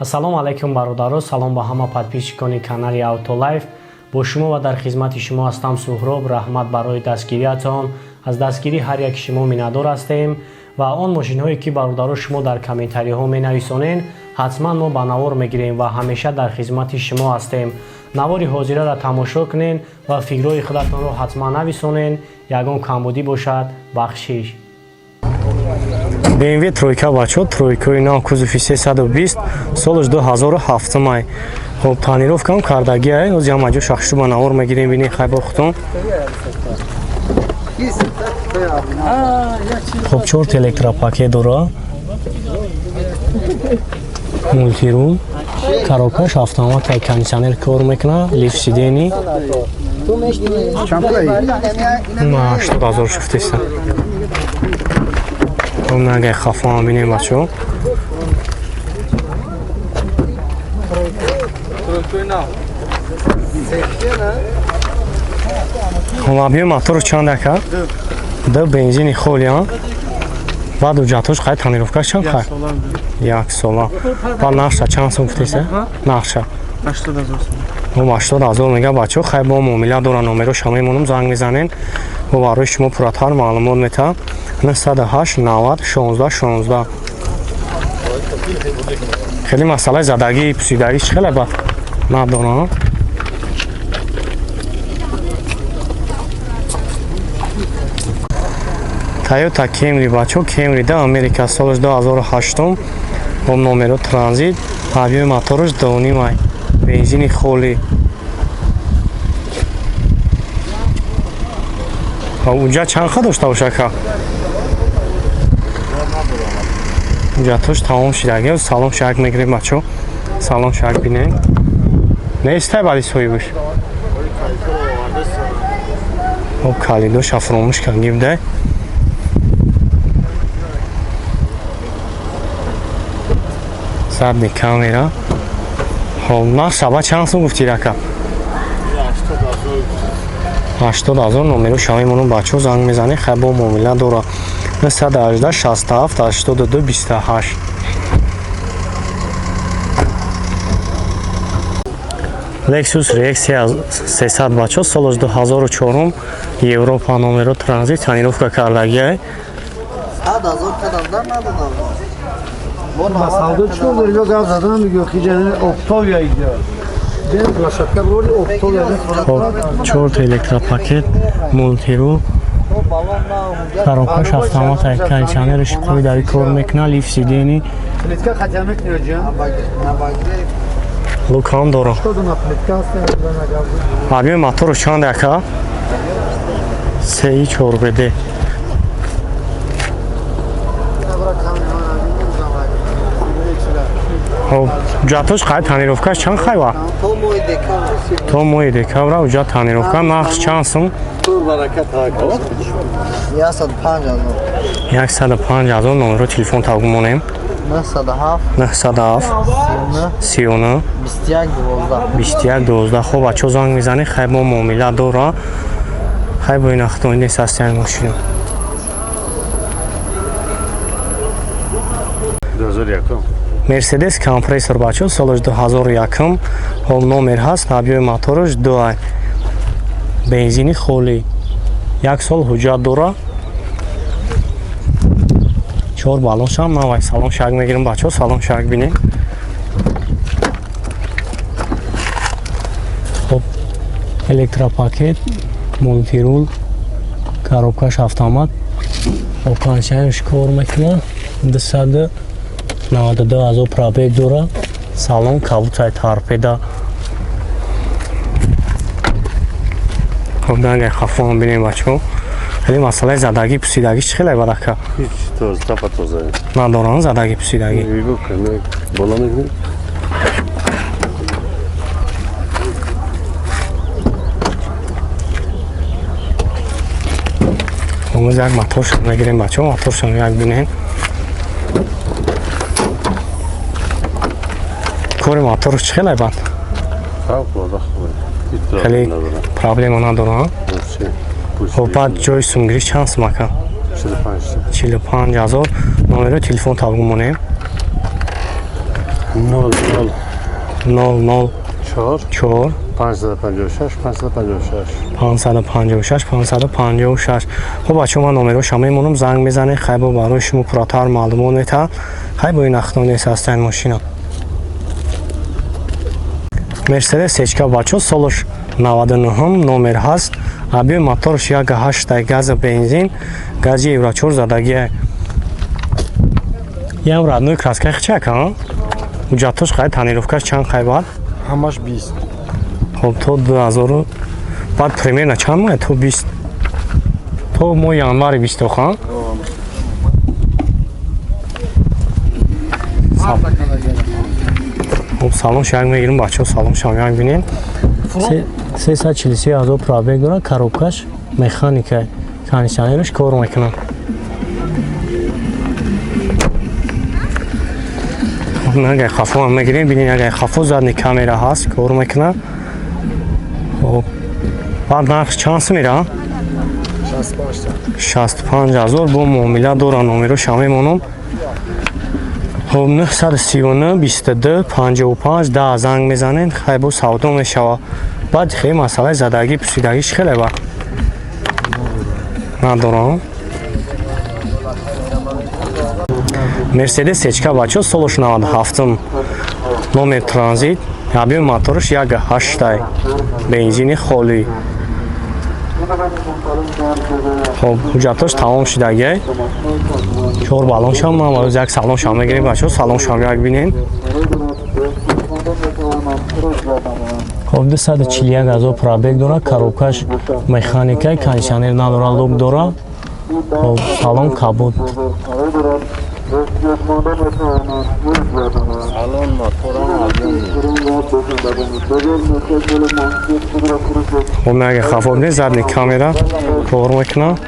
Ассалому алайкум, бародаро, салом ба ҳама подписчикони канали Автолайф. Бо шумо ва дар хизмати шумо ҳастам Суҳроб. Раҳмат барои дастгириятон. Аз дастгирии ҳар яки шумо миннатдор ҳастем ва он мошинҳое ки, бародаро, шумо дар комментариҳо менависонед, ҳатман мо ба навор мегирем ва ҳамеша дар хизмати шумо ҳастем. Навори ҳозираро тамошо кунед ва фикрҳои худатонро ҳатман нависонед. Ягон камбудӣ бошад, бахшиш. BMW тройка, бачо, тройкаи нав, кузови 320, солаш 2007 май. Хоб, тонировкам кардагиай, ҳози ҳама ҷо шахшу ба навор мегирем, бинед, хай бо худтон. Хоб, чорт электропакет дора. Мультирул, коробкаш автомат, кондиционер кор мекунад, лифт сидений. Ма 80 000 шуфтеста. Хоб, нагай хафоам бинем, бачо. Хоб, объёми мотору чанд, ака? Д бензини холи, а? Баъд ҳуҷҷатҳош қай, тонировкаш чанд хай? Як сола. Баъд нархша чанд сум гуфтеса? Нархша? 80 000 сом. Хоб, 80 000 мега, бачо, хай бо муомила дора, номероша мемонам, занг мезанен. Бо барои шумо пурратар маълумот метаҳам. 908 90 16 16. Хеле масъалаи задагӣ, пусидагӣ чӣ хеле бад надорам. Toyota Camry, бачо, Camry да Америка, солаш 2008, бо номеро транзит, объёми мотораш 2.5, бензини холӣ. Уҷа чанд ха дошта боша, ака? Ҳуҷҷатҳош тамом шидаги. Салон шак мегирем, бачо. Салон шак бинем. Нестай баъди соҳибаш. Хоб, калидоша фуромӯш кард гибдай. Задний камера. Хоб, нарх шаба чанд сум гуфтид, ака? 80 000. Номеро шава мемонам, бачо, занг мезанед, хай бо муомила дора. 918 67 82 28. Lexus RX 300, бачо, солаш 2004, Европа, номеро транзит, тонировка кардагиай. 100 000 кадам надодам. Ба савдо чӣ кор дорӣ? Ё гап задан мегӯ, хиҷа Октавия иҷа. Дем лошадка броли Октавия. Хоб, чорта электропакет, мультирул, коробкаш автомат, кондиционераш қоидави кор мекунад, лифт сидений, Плитка хотя мекунӣ ҷа? лукам дора. Что дона плитка аст? Объёми мотору чанд, ака? Сеи чор ВД. Хоб, ҳуҷҷатҳош қай, тонировкаш чанд хайва? То моҳи декабр. То моҳи декабра ҳуҷҷат, тонировка, нарх чанд сум? 105 000. 105 000. Номеро телефон таб монем. 907 907 39 39 21 12. 21 12. Хоб, бачо, занг мезанед, хай бо муомила дора. Хай бо ин нест ҳастиян мошина. 2001. Мерседес компрессор, бачо, солаш 2001, ҳол номер ҳаст, объёми мотораш 2, бензини холӣ, як сол ҳуҷҷат дора, чор баллоншам навай. Салон шак мегирем, бачо, салон шак бинем. Хоб, электропакет, мультирул, коробкаш автомат, хоб, кондиционерш кор мекунад, 292 000 пробег дора. Салон кабутай торпеда. Хоб, дангай хафоам бинем, бачо. Хеле масъалаи задагӣ, пусидагӣ чӣ хеле бад, ака? Ҳеч тоза, тапа тоза. Надоранд задагӣ, пусидагӣ? Нигоҳ кун, боло мекунӣ. Омӯз як моторшо мегирем, бачо, моторшо як бинем. Кори моторш чӣ хеле бад? Фавқулода хуб. Ҳеч Хеле проблема надорад. Проблема надоранд? Вообще. Хоб, баъд ҷои сумгириш чанд сум, ака? 45. 45 000. Номерои телефон таб монем. 0 0 0 0 4 4 556 556. 556 556. Хуб, бачаҳо, ман номероша мемонам, занг мезанед, хай бо барои шумо пурратар маълумот метаҳам. Хай бо ин ахтон ҳастанд мошина. Мерседес Сечка, бачаҳо, солаш 99, номер ҳаст. Объёми моторш 1,8, газа бензин, гази евро 4 задагия. Ям родной краска хчак, а? Ҳуҷҷатош хай, тонировкаш чанд хай бад? Ҳамаш 20. Хоб, то 2000 баъд примерно чанд моҳ, то 20, то моҳи январи 20 ха? Хоб, салон шак мегирим, бачаҳо, салон шам як бинем. 343 ҳазор пробег дорад, коробкаш механика, кондиционераш кор мекунад. Нагай хафо ҳам мегирем, бинем, ягай хафо, задний камера ҳаст, кор мекунад. Хоб, баъд нарх чанд сум мера? 65. 65 ҳазор, бо муомила дора, номероша мемонам. Хоб, 939 22 55 10 занг мезанед, хай бо савдо мешава. Баъд хеле масъалаи задагӣ, пусидагиш хеле ба надорам. Мерседес Сечка, бачо, солаш 97, номер транзит, объёми мотораш 1,8, бензини холӣ. Хоб, ҳуҷҷатош тамом шудагиай. Чор баллоншам, ман боз як салоншам мегирем, бачаҳо, салоншам як бинем. Хоб, 241 ҳазор пробег дорад, коробкаш механика, кондиционер надорад, люк дорад. Хоб, салон кабуд. Салон моторам объём. Хоб, наги хафо бинед, задний камера кор мекунад.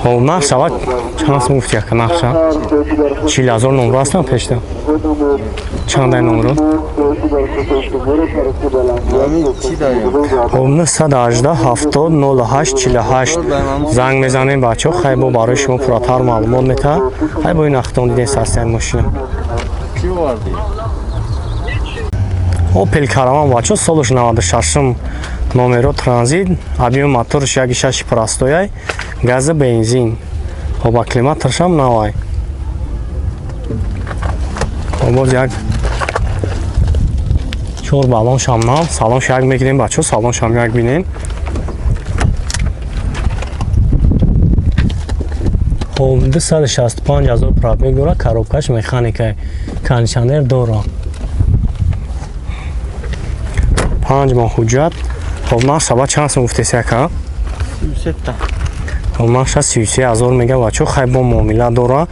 Хоб, нарх шавад чанд сум гуфти, яка нархша? 40 000 номро ҳастам пешта. Чандай номро? Ҳамин чӣ дорем? Хоб, 918 70 08 48 занг мезанем, бачаҳо, хай бо барои шумо пурратар маълумот метаҳад. Хай бо ин ахтон дидем ҳастанд мошина. Чӣ овардӣ? Опел Караван, бачаҳо, солаш 96, номеро транзит, объёми моторш 1,6 простояй, газа бензин. Хоб, акклиматоршам навай. Хоб, боз як чор баллоншам нав, салонш як мегирем, бачаҳо, салоншам як бинем. Хоб, 265 ҳазор пробег дорад, коробкаш механика, кондиционер дорад. 5 моҳ ҳуҷҷат. Хоб, нарх шава чанд сум гуфтеси, ака? 33 та. Хоб, нархша 33 ҳазор мега, бачаҳо, хай бо муомила дора.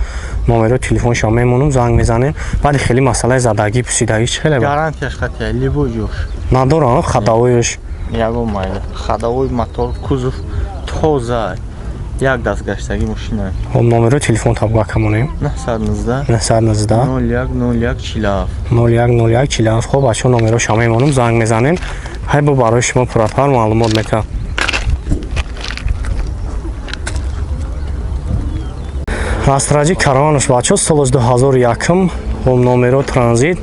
Номерои телефоншо мемонам, занг мезанем. Баъди хеле масъалаи задагӣ, пусидагӣ чӣ хеле ба? Гарантияш хатия, любой ҷош. Надора, ходовояш? Ягон майла. Ходовой, мотор, кузов тоза. Як даст гаштагӣ мошина. Хоб, номерои телефон табга камонем. 919 919 01 01 47. 01 01 47. Хоб, бачаҳо, номероша мемонам, занг мезанем. Хай бо барои шумо пурратар маълумот метаҳам. Астраҷи Караванаш, бачаҳо, солаш 2001, хоб, номеро транзит,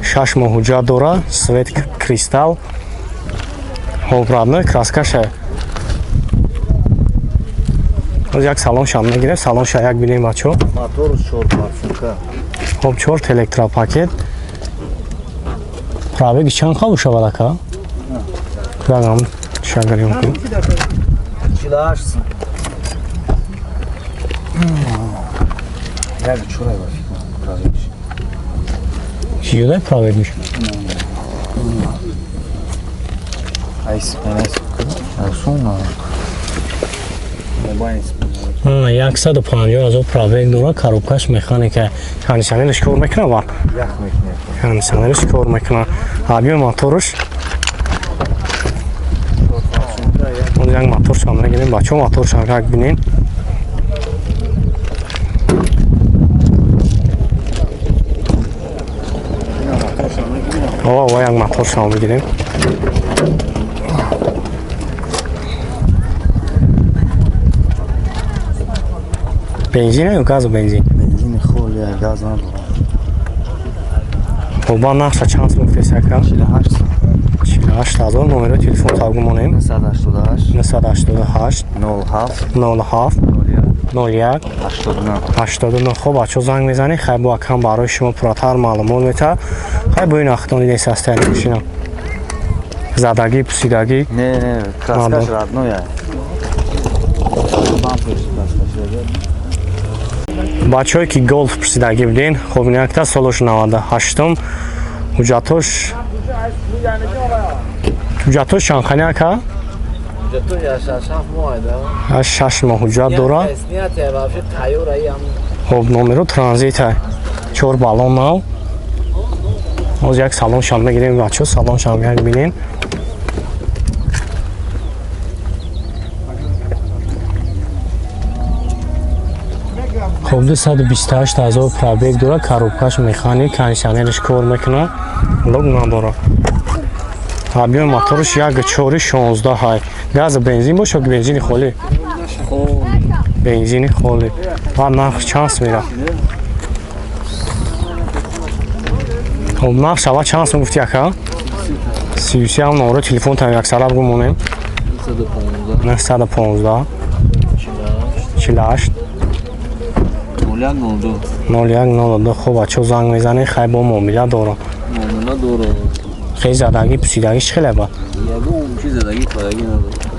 6 моҳ ҳуҷҷат дорад, свет кристалл. Хоб, родной краскаша. Боз як салоншам мегирем, салонша як бинем, бачаҳо. Мотор 4 форсунка. Хоб, чор электропакет. Пробеги чанд қабул шавад, ака? Кудагам шагарем кун. 48. Як чурай ба фикр пробегш. Чиюдай пробегиш? Айс, айс. Айсун. Мобайл. 150 ҳазор пробег дорад, коробкаш механика, кондиционераш кор мекунад ва Ях мекунад. Кондиционераш кор мекунад. Объёми моторш, он як моторшам мегирем, бачаҳо, моторшам як бинем. Ова, як моторшам бигирем. Бензин ё газу бензин? Бензини холия, газ надорад. Хоб, ба нархша чанд сум гуфтеси, ака? 48. 48 ҳазор. Номерои телефон табгу монем. 988 988 07 07 01 89. 89. Хоб, бачаҳо, занг мезанед, хай бо акам барои шумо пурратар маълумот метаҳад. Хай, бо ин ахтон дидеси ҳастаяни машина задагӣ, пусидагӣ? Не, не, краскаш родной. Бачаҳое ки Голф пурсидагӣ буден, хоб, инакта солош 98-ум, ҳуҷҷатош чандхани, ака? 6 моҳ ҳуҷҷат дорад. Хоб, номеро транзита, чор баллон нав. Ҳозир як салоншам мегирем, бачаҳо, салоншам як бинен. Хоб, 228 ҳазор пробег дорад, коробкаш механик, кондитсионериш кор мекунад, лок надорад. Объёми мотораш 1,4 16 ҳай. Газа бензин боша ки бензини холӣ? Бензини холӣ. Ва нарх чанд сум мера? Хоб, нарх шава чанд сум гуфти, ака? 33. Ҳам номеро телефон там яксара бигумонем. 915 48 01 02. Хоб, бачаҳо, занг мезанед, хай бо муомила дорам. Муомила дорад. Хеле задагӣ, пусидагӣ чӣ хеле ба? Ягон чиз задагӣ падагӣ надорад.